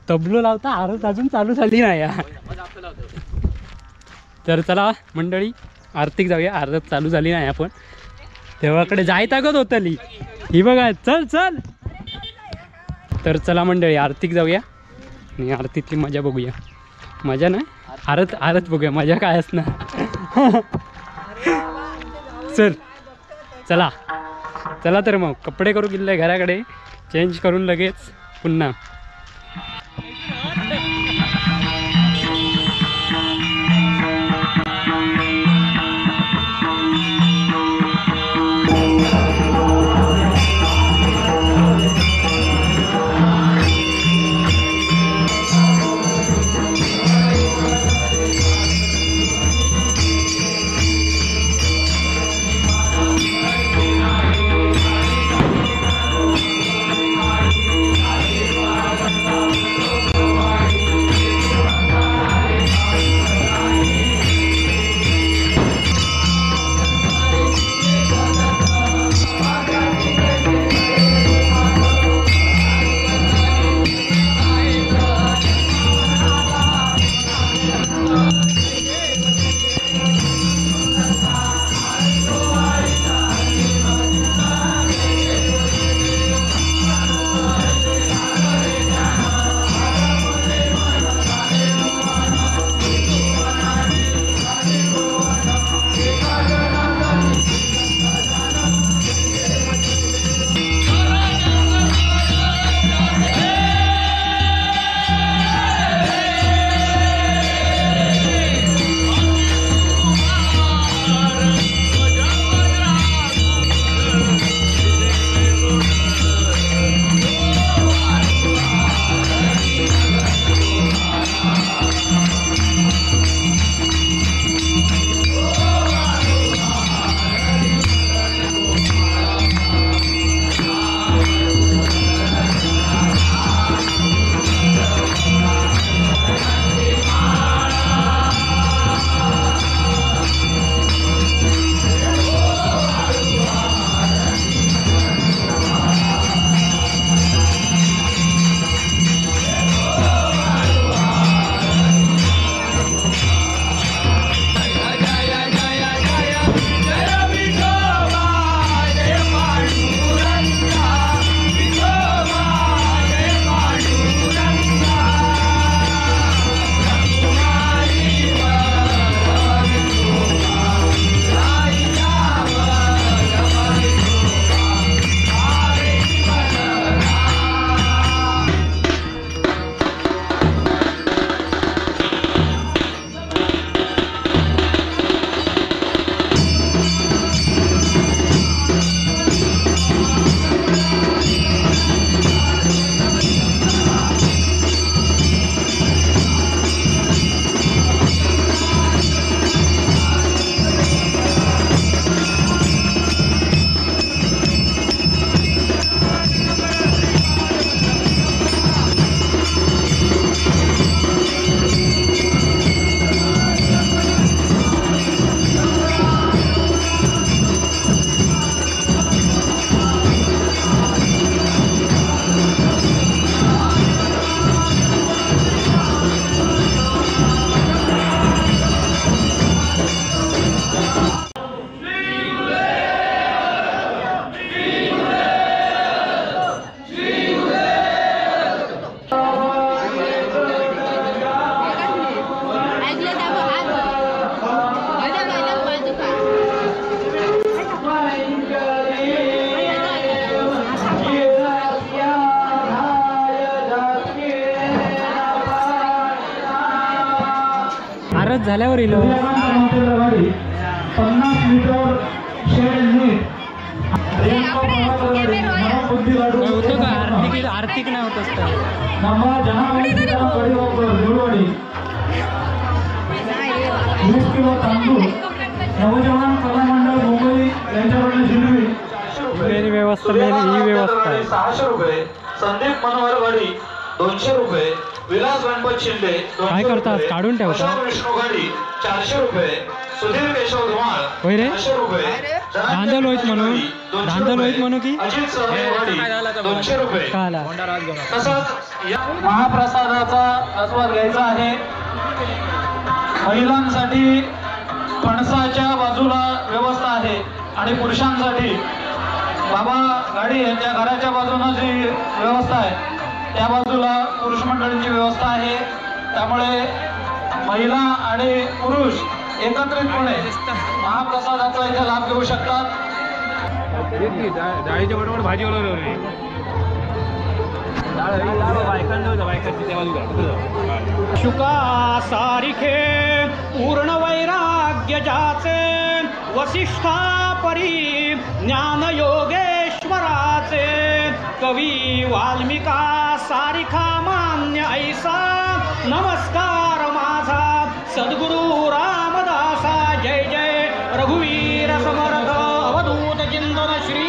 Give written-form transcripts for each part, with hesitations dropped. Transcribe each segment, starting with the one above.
तबलो लावता आरत अजून चालू झाली नाही यार. तर चला मंडळी आरतीक जाऊया. आरत चालू झाली नाही आपण तेव्हाकडे जाय ताकद होतली ही बघा. चल चल. तर चला मंडळी आरतीक जाऊया आणि आरतीतली मजा बघूया. मजा नाही आरत आरत बघूया मजा काय असणार. चल चला चला. तर मग कपडे करू गेले घराकडे चेंज करून लगेच पुन्हा. आरत झाल्यावर इलो 50 मीटर शेड नीट होतं का आर्थिक आर्थिक नाही होत असतं. 20 किलो तांदूळ नवजवान कला मंडळ मुंबई यांच्याकडून जिलबी मेन व्यवस्था मेन ही व्यवस्था आहे. 600 रुपये संदीप मनोहर गाडी 200 रुपये विलास गणपत शिंदे काय करतात काढून ठेवता. विष्णू गाडी 400 रुपये सुधीर केशव धुमाळ 500 रुपये धांदल होईत म्हणून धांदल होईत म्हणू की अजित सहदेव गाडी 200 रुपये. तसंच महाप्रसादाचा आस्वाद घ्यायचा आहे. महिलांसाठी फणसाच्या बाजूला व्यवस्था आहे आणि पुरुषांसाठी बाबा गाडी यांच्या घराच्या बाजूने जी व्यवस्था आहे त्या बाजूला पुरुष मंडळींची व्यवस्था आहे. त्यामुळे महिला आणि पुरुष एकत्रितपणे महाप्रसादाचा इथे लाभ घेऊ शकतात. डाळीच्या बरोबर भाजी शुका सारिखे पूर्ण वैराग्य जाचे वसिष्ठा परी ज्ञान योगेश्वराचे कवी वाल्मिका सारिखा मान्य ऐसा नमस्कार माझा सद्गुरु रामदासा. जय जय रघुवीर समर्थ अवधूत चिंतन श्री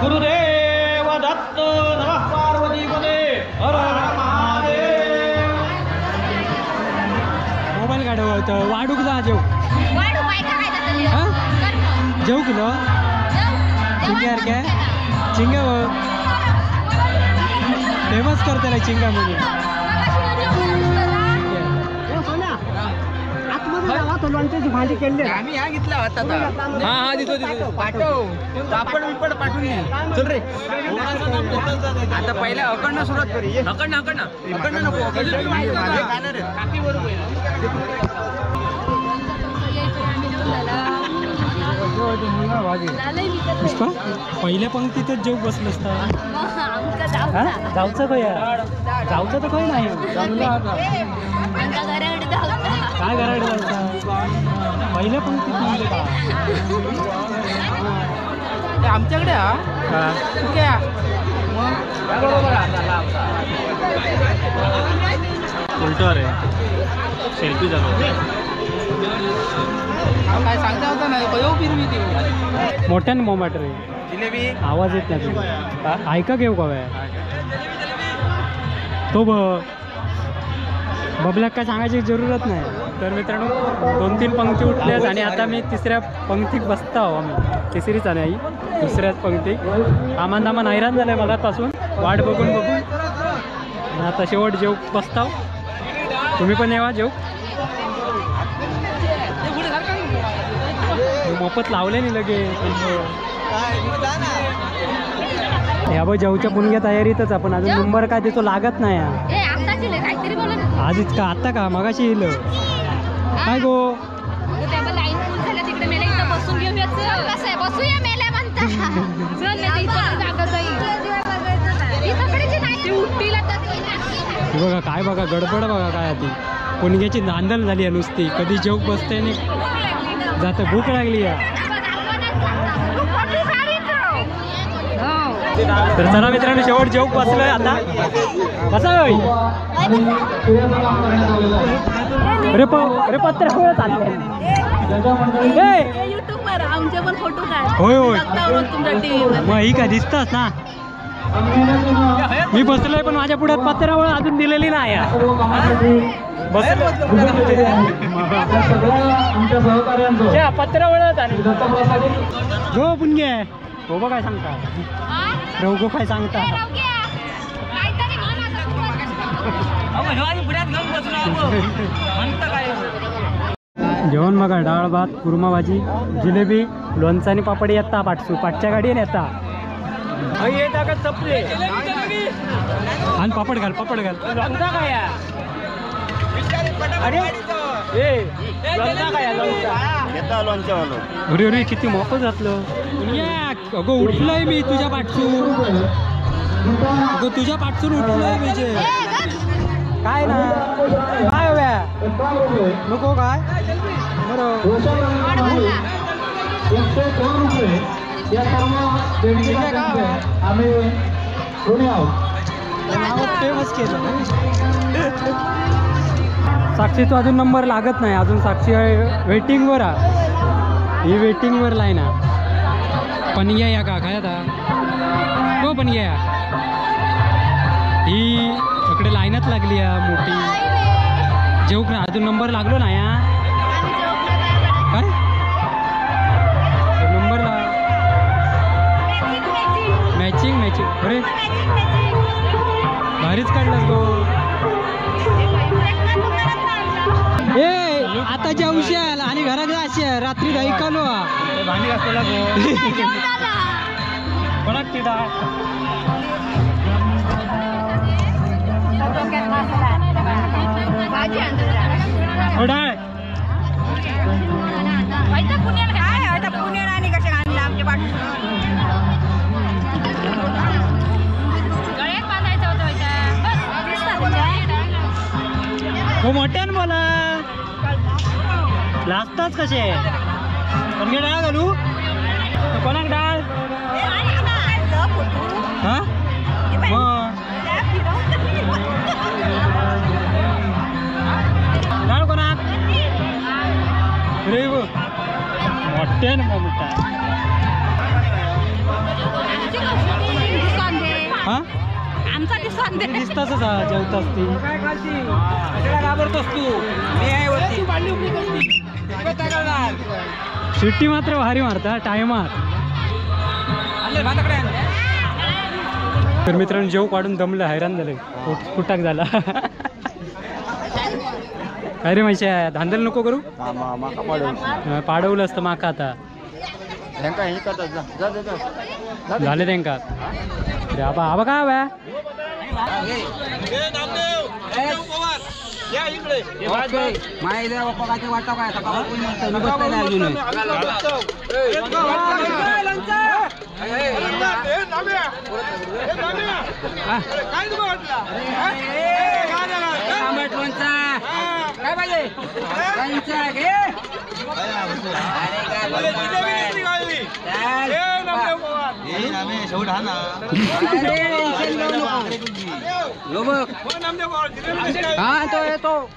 गुरुदेव दत्त. नमः पार्वतीपदे हर हर महादेव. मोबाईल काढव वाढूक जा जेव जेव किलो चिंग्यार काय चिंगा फेमस करते चिंगा म्हणून. आम्ही हा घेतला होता. हा हा दिसतो दिसतो पाठव पापड बिपड पाठवून चल रे. आता पहिला अकडनं सुरुवात करू. अकडनं अकडनं अकडनं नको पुष्पा पहिल्या पंक्तीतच जेव बसलं असता. जाऊचं काय जाऊचं तर काही नाही. काय घराकडे जायचं पहिल्या पंक्तीत म्हणजे का आमच्याकडे हा उलटो रे सेल्फी झालो काय सांगता होता नाही फिरवी ती मोठ्याने मोमाट रे जिलेबी आवाज येत नाही तुला ऐका घेऊ का तो बबल्याक काय सांगायची जरूरत नाही. तर मित्रांनो 2-3 पंक्ती उठल्यात आणि आता मी तिसऱ्या पंक्तीत बसता आहो. आम्ही तिसरीच नाही दुसऱ्याच पंक्ती. आमान दामान हैराण झालं आहे मगापासून वाट बघून बघून. आता शेवट जेव बसताव. तुम्ही पण येवा जेव. मोफत लावले नाही लगे. ह्या बघ जेवच्या पुणग्या तयारीतच आपण अजून नंबर काय देतो लागत नाही. आधीच का आता का मगाशी येईल काय गो बघा काय बघा गडबड बघा काय ती पुणग्याची धांदल झाली आहे नुसती. कधी जेव बसते आणि जातं भूक लागली आहे. तर चला मित्रांनो शेवट जेव बसलोय आता. कसा होईल अरे अरे पत्र चाललंय. होय होय मग ही का दिसतास ना. मी बसलोय पण माझ्या पुढ्यात पत्रावळ अजून दिलेली नाही. पत्रावळ गो पुणगे हो बघ काय सांगता रघु काय सांगता. जेवण बघा डाळ भात कुर्मा भाजी जिलेबी लोणचं आणि पापड येता पाटसू पाटच्या गाडीने येता आणि पापड घाल पापड घाल. अरे अरे अरे किती मोकळ जातलं. अगं उठलंय मी तुझ्या पाठसून. अगं तुझ्या पाठसून उठलंय मी. काय ना काय हव्या 51 रुपये. नको काय बरं 102 रुपये. या सर्व देणगीदात्यांचे आम्ही ऋणी आहोत. फेमस केलं. साक्षीचा अजून नंबर लागत नाही, अजून साक्षी वेटिंगवर आहे. ही वेटिंगवर लाईन आहे. पणग्या या का काय आता हो पणग्या ही इकडे लाईनच लागली आहे मोठी. जेवक ना अजून नंबर लागलो नाही. काय नंबर ला मॅचिंग मॅचिंग. अरे भारीच काढलास गो. ए आता जेवशाल आणि घरात जाशील रात्री दही कालो भांडी घासलेला गो. कोणाक ती डाळ डाळ हो मोठ्यान बोला लाजताच कसे. पण डाळ घालू कोणाक डाळ हा डाळ कोणाक रे मोठ्यान मोठा हा आमचा दिसताच जेवताच ती घाबरतोस तू. मी आहे वरती. शिट्टी मात्र भारी मारता टायमात. तर मित्रांनो जेव काढून दमलं, हैराण झालं, पोट फुटाक झाला. काय रे माहिती धांदल नको करू, पाडवलं असतं माका. आता झाले त्यांका. अरे आबा आबा काय बा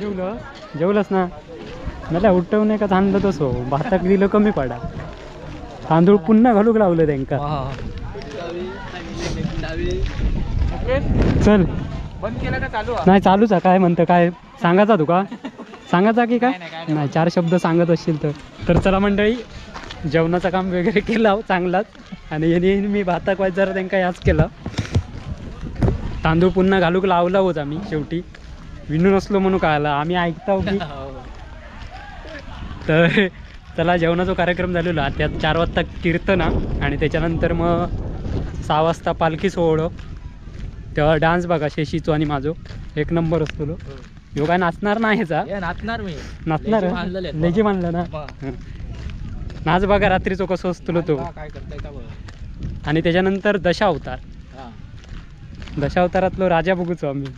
जेवलं जेवलंच ना मला उठवणे का थांबलं तसो भाताक दिलं कमी पडा तांदूळ पुन्हा घालूक लावलं त्यांका. चल बंद केलं का चालू? नाही चालूच आहे. काय म्हणतं काय सांगायचा तुका सांगायचा की काय नाही? चार शब्द सांगत असशील तर. तर चला मंडळी जेवणाचं काम वगैरे केलं चांगलाच आणि यांनी मी भाताक वाज जरा त्यांका याच केलं. तांदूळ पुन्हा घालूक लावला होता आम्ही शेवटी विणून असलो म्हणून कळाला आम्ही ऐकतो की. तर चला जेवणाचा कार्यक्रम झालेला त्यात 4 वाजता कीर्तन आणि त्याच्यानंतर मग 6 वाजता पालखी सोहळं. तेव्हा डान्स बघा शेशीचो आणि माझो एक नंबर असतो तो. ह्यो काय नाचणार नाही ह्याचा? नाचणार मी नाचणार लेजी मानलं ना. नाच बघा रात्रीचो कसं असतो तो. आणि त्याच्यानंतर दशावतार, दशावतारातलो राजा बघूचो आम्ही.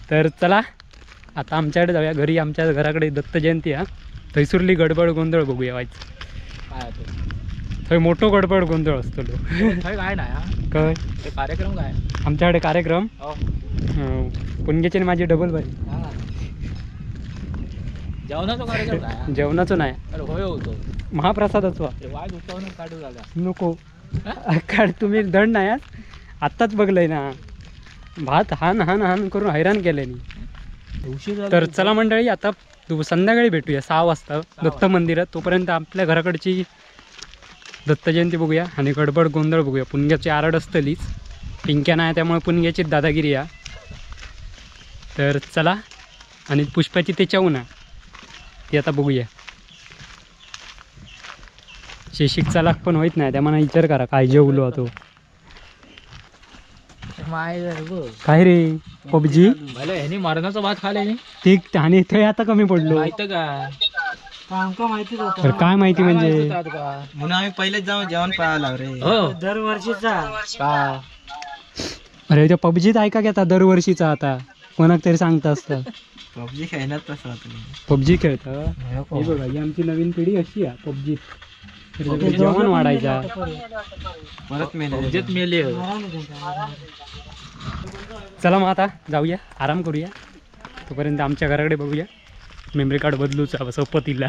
तर चला आता आमच्याकडे जाऊया घरी. आमच्या घराकडे दत्त जयंती हा थैसूरली गडबड गोंधळ बघूया. व्हायचं थंय मोठो गडबड गोंधळ असतो तो. काय नाही काय कार्यक्रम काय आमच्याकडे कार्यक्रम पुणग्याची माझी डबल बारी. जेवणाचा कार्यक्रम काय? जेवणाचो नाही महाप्रसादाचो. नको काढ तुम्ही दंड नाही आत्ताच बघलंय ना भात हान हान हान करून हैराण केले नी. तर चला मंडळी आता संध्याकाळी भेटूया 6 वाजता दत्त मंदिरात. तोपर्यंत आपल्या घराकडची दत्त जयंती बघूया आणि गडबड गोंधळ बघूया. पुणग्याची आरड असतलीच, पिंक्या नाही त्यामुळे पुणग्याची दादागिरी या. तर चला आणि पुष्पाची ते चावू ना ती आता बघूया. शेशिक चालाक पण होत नाही त्यामुळे विचार करा काय जेवलो तो. काय रे पबजी मरणाचा भात खाले ते आणि ते आता कमी पडलो तर काय माहिती म्हणजे म्हणून आम्ही पहिलेच जाऊन जेवण पाहायला रे दरवर्षीचा. अरे त्या पबजीत ऐका घेता दरवर्षीचा आता कोणाक तरी सांगता असता. पबजी खेळणार तसं. पबजी खेळता. हे बघा ही आमची नवीन पिढी अशी आहे पबजी. जेवण वाढायचा परत मेले. चला मग आता जाऊया, आराम करूया. तोपर्यंत आमच्या घराकडे बघूया. मेमरी कार्ड बदलूचा सोपतीला.